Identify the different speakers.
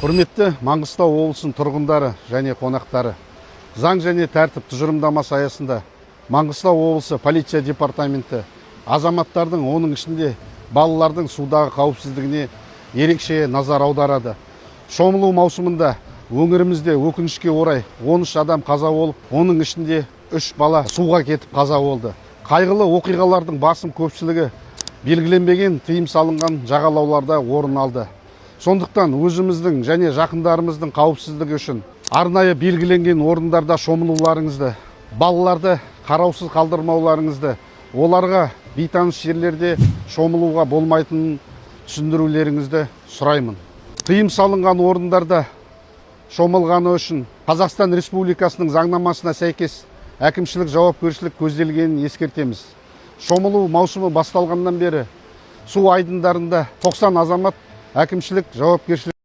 Speaker 1: Құрметті Маңғыстау облысының тұрғындары және қонақтары, заң және тәртіп тұжырымдамасы аясында Маңғыстау облысы полиция департаменті азаматтардың, оның ішінде балалардың судағы қауіпсіздігіне ерекше назар аударады. Шомылу маусымында өңірімізде, өкінішке орай, 13 адам қаза болып, оның ішінде 3 бала суға кетіп қаза болды. Қайғылы оқиғалардың басым көпшілігі белгіленбеген тыйым салынған жағалауларда орын алды. Сондықтан өзіміздің және жақындарымыздың қауіпсіздігі үшін арнайы белгіленген орындарда шомылуларыңызды, балаларды қараусыз қалдырмауларыңызды, оларға бейтаныс жерлерде шомылуға болмайтынын түсіндірулеріңізді сұраймын. Тыйым салынған орындарда шомылғаны үшін Қазақстан Республикасының заңнамасына сәйкес әкімшілік жауапкершілік көзделгенін ескертеміз. Шомылу маусымы басталғаннан бері су айдындарында 90 азамат әкімшілік жауапкершілік